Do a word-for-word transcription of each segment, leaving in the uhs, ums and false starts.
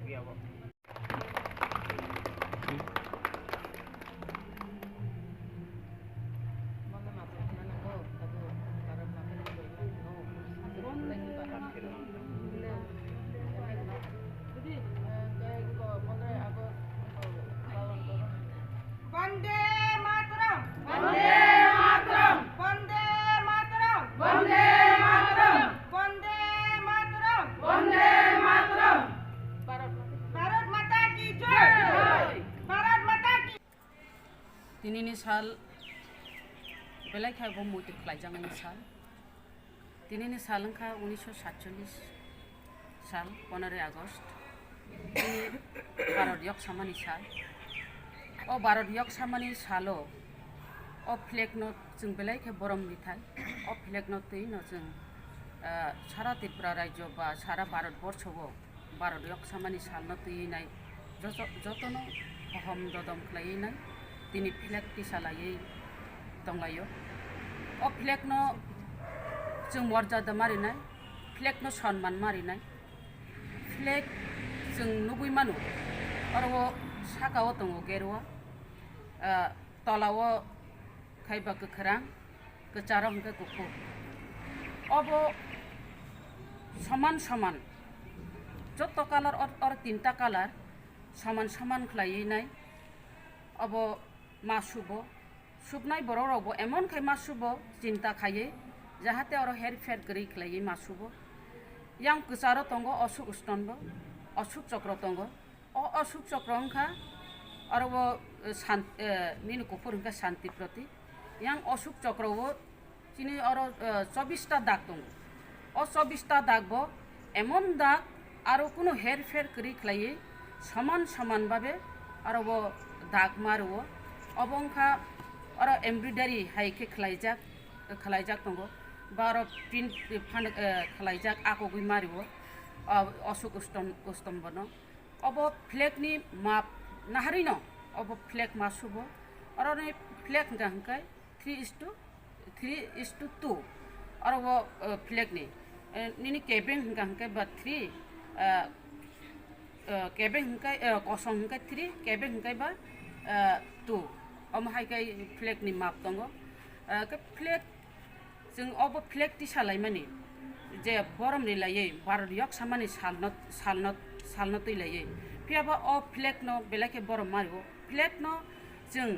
Bande Mataram! Bande Mataram! Bande Mataram! Bande Mataram! Bande Mataram! Bande Mataram! Bharat Mata ki jai! Bharat Mata ki Tinini sal belai khe bo muitu khlaijaknai sal. Tinini sal wngkha unisho satchollish sal, poneroi August. Tini Bharat yok samani sal. O Bharat yok samani salo o flag no chwng belai khe borom rithai. O flag no twi no chwng, ah, sara Tripura rajyo ba sara Bharat borsho o Bharat yok samani salno twiwi nai joto-, jotono hohom dodom khlaiwi nai tini flag tisa laiwi tonglaio. O flag no chwng morjada ma rinai, flag no sonman ma rinai. Flag chwng nugwi mano, oro o saka o tongo gerua, ah, tola o khai ba kwkhwrang, kwcharo hwnkhe kuphur. Obo soman soman, joto colour or, or tinta colour soman soman khlaiwi nai. Obo ma subo, subnai borok rokbo emon khai ma subo chinta khaiwi, jahate oro herpher kwrwi khlaiwi ma subo. Yang kwcharo tongo Ashok Stone bo, Ashok Chokro tongo. O Ashok Chokro wngkha, oro o, eh, san-, eh, nini kuphur hwnkha Shanti Protik. Yang Ashok Chokro o chini oro, eh, chobbish ta dak tongo. O chobbish ta dak bo emon dak aro kunu herpher kwrwi khlaiwi soman soman babe oro o dak ma rwo. Obo wngkha oro embroidery hai khe khlaijak, khlaijak tongo. Ba oro print phan-, eh, khlaijak akogwi ma rwo, o Ashok Stone, Stone bono. Obo flag ni map naharwi no, obo flag ma subo. Oro ni flag hwnkha hwnkhe three is to, three is to two. Oro bo, eh, flag ni, eh, nini kebeng hwnkha hwnkhe ba three, eh, eh, kebeng hwnkhe, eh, kosong hwnkhe three, kebeng hwnkhe ba, eh, two. Omo hai khe flag ni map tongo. Eh, khe flag Chwng obo flag tisa laimani je borom ri laiwi Bharat yok samani salno, salno, salno twi laiwi. Phiya ba o flag no belai khe borom ma rwo. Flag no chwng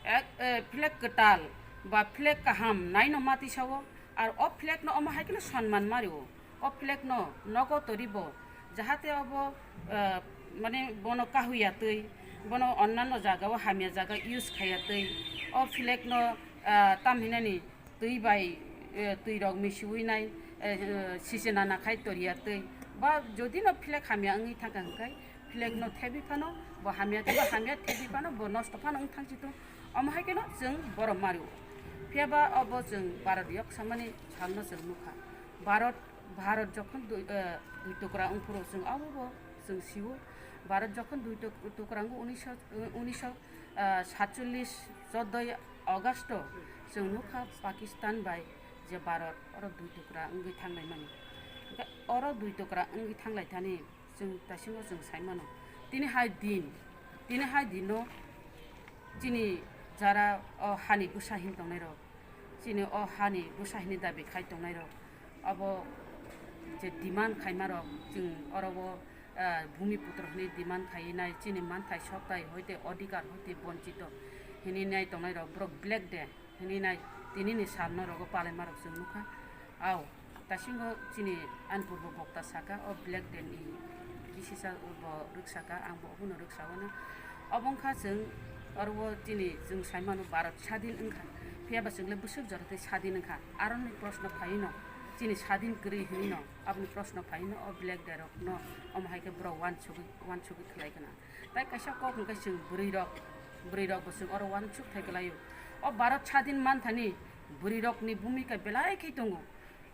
ek, eh, flag kwtal ba flag kaham naino ma tisa o. Ar o flag no omo hai kheno sonman ma rwo. O flag no nogo toribo jahate obo, eh, mane bono kahuya twi, bono onnanno jaga o hamya jaga use khaiya twi. O flag no, eh, tam hinani twi bai, eh, twi rok misiwi nai, eh, eh, sise nana khai toriya twi. Ba jodi no flag hamya wngwi thangkha hwnkhe flag no thebi phano bo hamya, bo hamya thebi phano bo nosto phano wng thang si thung. Omo hai kheno chwng borom ma rwo. Phiya ba obo chwng Bharat yok samani salno chwng nukha. Bharat, Bharat jokhon dui, eh, dui tukra wng phuru chwng abo bo chwng sio. Bharat jokhon dui tuk-, tukra wngo unisho, eh, unisho ah, satchollish, chodoi August o chwng nukha Pakistan bai je Bharat oro dui tukra wngwi thanglaimani. Hwnkhe oro dui tukra wngwi thanglaithani chwng taisingo chwng saimano. Tini hai din, tini hai dino chini jara o hani bwsa hin tongnairok, chini o hani bwsa hini dabi khai tongnairok, abo je demand khaimarok chwng oro o ah, bhumiputro hwnwi demand khaiwi nai, chini manthai soktai hoite odhikar hoite bonchito hwnwi nai tongnai rok, borok Black Day hwnwi nai tinini salno rogo palaimarok chwng nukha. Ao, taisingo chini ani purbo bokta saka, o Black Day ni kisisa bo rwksaka, ang bo obono rwksawano. Obo wngkha chwng oro o chini chwng saimano Bharat sadin wngkha, phiya ba chwng le bwswk jora tei sadin wngkha, aroni proshno phaiwi no chini sadin kwrwi hwnwi no. Aboni proshno phaino o Black Day rokno omo hai khe borok uansugwi, uansugwi khlai khna. Tai kaisa kok hwnkhe chwng bwrwi rok, bwrwi rok bo chwng oro uansuk thai kwlaio. O Bharat sadin manthani bwrwi rokni bhumika belai khe tongo.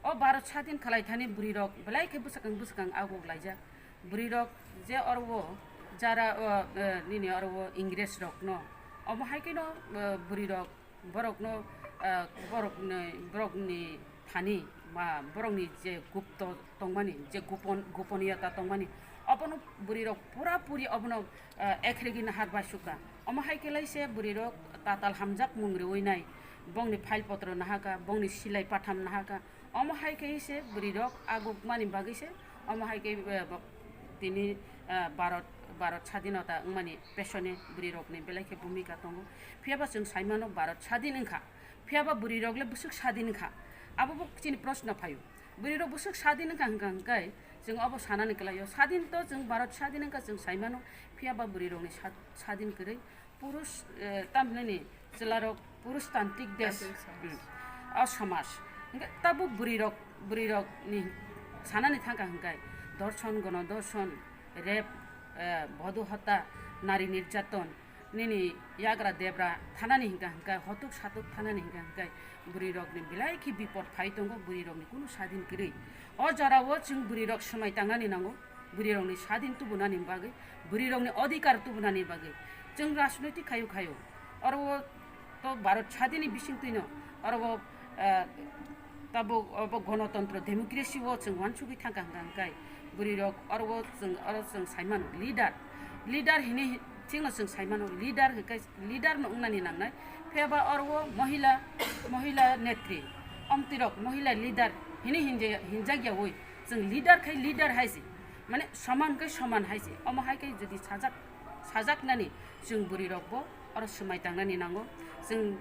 O Bharat sadin khlai thani bwrwi rok belai khe bwsakang bwsakang aguk laijak. Bwrwi rok je oro o jara o, eh, nini oro o Ingres rokno omo hai kheno, eh, bwrwi rok borokno, ah, borokni, borokni thani ba borokni je gupto tongmani, je gupon-, goponiyota tongmani, Obono bwrwi rok pura puri obono, eh, ekhrigwi nahar bai sukha. Omo hai khe lai se bwrwi rok tatal hamjak mung rwi nai, bongni file potro nahaka, bongni silai patham nahaka. Omo hai khe se bwrwi rok aguk mani bagwi se, omo hai khe, eh, bo-, tini, eh, Bharat, Bharat sadinota wngmani pesone bwrwi rokni belai khe bhumika tongo. Phiya ba chwng sai mano Bharat sadin wngkha, phiya ba bwrwi rok le bwswk sadin wngkha? Abo bo chini proshno phaio. Bwrwi rok bwswk sadin wngkha hwnkha hwnkhe, chwng obo sanani kwlaio. Sadin to chwng Bharat sadin wngkha chwng sai mano, phiya ba bwrwi rokni sad-, sadin kwrwi purush, eh, tamhinani chwla rok purushtantrik desh, Tantrik somaj. Hmm, o somaj. Hwnkhe tabuk bwrwi rok, bwrwi rokni sanani thangkha hwnkhe dorshon, gono dorshon, rape, eh, bodhu hota, nari nirjaton, nini yagra debra thanani hingka hingka, hotuk satuk thanani hingka hingka, bwrwi rokni belai khe bipot phai tongo, bwrwi rokni kunu sadin kwrwi. O jora o chwng bwrwi rok swmai tangnani nango, bwrwi rokni sadin tubunani bagwi, bwrwi rokni odhikar tubunani bagwi. Chwng rajnoitik khayo khayo, oro o to Bharat sadini bisingtwino, oro o, eh, Tabuk obo gonotontro, democracy o chwng uansugwi thangkha hwnkha hwnkhe bwrwi rok oro o chwng, oro chwng sai mano leader, leader hinwi chwngno chwng sai mano leader hwnkhe leader no wngnani nangnai. Phiya ba oro o mohila, mohila netri, omtwi rok mohila leader hinwi hinje-, hinjak yaui chwng leader khai leader hai se, mane soman khai soman hai se. Omo hai khe jodi sajak, sajaknani chwng bwrwi rok bo oro swmai tangnani nango. Chwng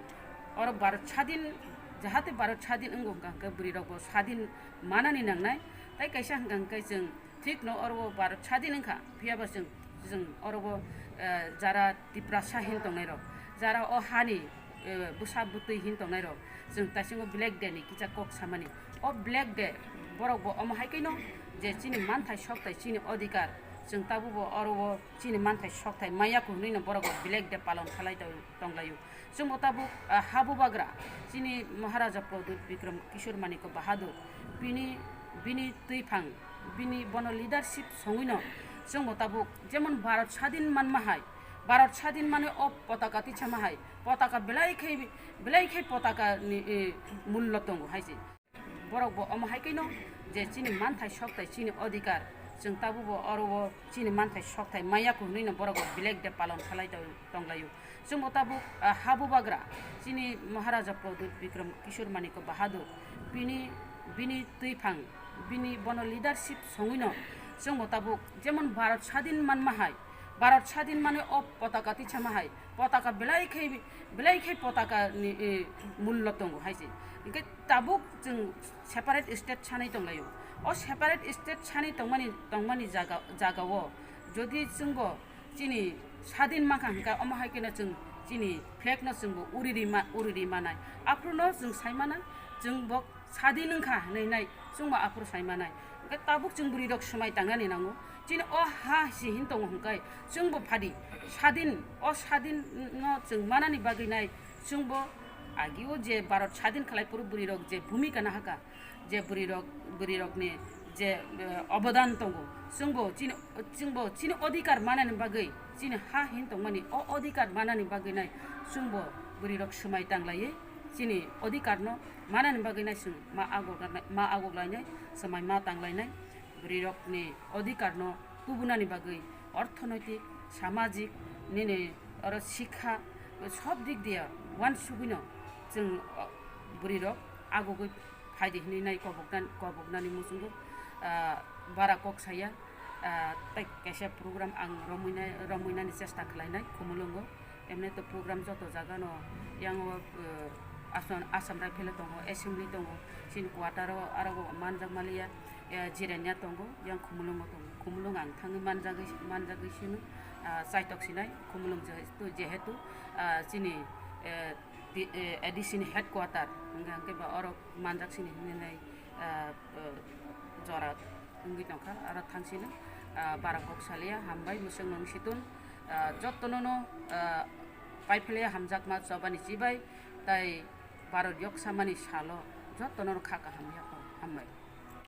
oro Bharat sadin, jahate Bharat sadin wngo hwnkha hwnkhe bwrwi rok bo sadin manani nangnai. Tai kaisa hwnkha hwnkhe chwng thik no oro o Bharat sadin wngkha, phiya ba chwng, chwng oro o, eh, jara Tiprasa hin tongnai rok, jara o hani, eh, bwsa bwtwi hin tongnai rok, chwng taisingo Black Day ni kisa kok samani. O Black Day borok bo omo hai khe no je chini manthai sokthai chini odhikar chwng tabuk bo oro o chini manthai sokthai maya ko hinwi no borok bo Black Day palon khalai tong-, tonglaio. Chwngbo tabuk, ah, ha bubagra chini Maharaja Pradyut Bikram Kishore Manikya Bahadur bini, bini twiphang, bini bono leadership songwino chwngbo tabuk jemon Bharat sadin manma hai, Bharat sadin mane o potaka tisama hai, potaka belai khai, belai khai potaka ni, eh, mullo tongo hai se. Borok bo omo hai khe no je chini manthai sokthai chini odhikar chwng tabuk bo oro o chini manthai sokthai maya ko hinwi no borok bo Black Day palon khalai tong-, tonglaio. Chwngbo tabuk, ah, ha bubagra chini Maharaja Pradyut Bikram Kishore Manikya Bahadur bini, bini twiphang, bini bono leadership songwino chwngbo tabuk jemon Bharat sadin manma hai, Bharat sadin mane o potaka tisama hai, potaka belai khai, belai khai potaka ni, eh, mullo tongo hai se. Hingke tabuk chwng separate state sanai tonglaio. O separate state sanai tongmani, tongmani jaga, jagao jodi chwngbo chini sadin mankha hingkha, omo hai kheno chwng chini flag no chwngbo uri rima, uri rimanai. Aphuru no chwng sai manai, chwngbo sadin wngkha hinwi nai chwngbo aphuru sai manai. Hingkhe tabuk chwng bwrwi rok swmai tangnani nango. Chini o ha si hin tongo hingkhe chwngbo phadi sadin, o sadin no chwng manani bagwi nai chwngbo agio je Bharat sadin khlai phuru bwrwi rok je bhumika nahaka, je bwrwi rok, bwrwi rokni je, eh, obodan tongo, chwngbo chini, chwngbo chini odhikar manani bagwi, chini ha hin tongmani o odhikar manani bagwi nai chwngbo bwrwi rok swmai tanglaiwi chini odhikar no manani bagwi nai chwng ma agok, ma agok lainai, swmai ma tanglainai. Bwrwi rokni odhikar no tubunani bagwi orthonoitik, samajik, nini oro sikha, sob dik diya uansugwino chwng, o, bwrwi rok agogwi phaidi hinwi nai koboknan-, koboknani muchungo, ah, bara kok saya, ah, tei kaisa program ang romwi nai, romwi nani chesta khlainai Khumulwngo. Emne to program joto jaga no yang o, eh, Assam, Assam Rifle tongo, assembly tongo, chini quarter o aro manjak maliya, eh, Jirania tongo, yang Khumulwngo tongo. Khumulwng ang thangwi manjagwi, manjagwi sino, ah, chaitok sinai Khumulwng jehetu, jehetu, ah, chini, eh, di-, eh, A D C ni headquarter, hingkha hingke ba oro manjak sini hinwi nai, ah, eh, jora wngwi tongkha, aro thangsino, ah, bara kok salia, hambai, mwswk nung situn, ah, jotono no, ah, paiphalya hamjakma chobani chibai, tai Bharat yoksamani salo jotono no kha kaham yapha, hambai.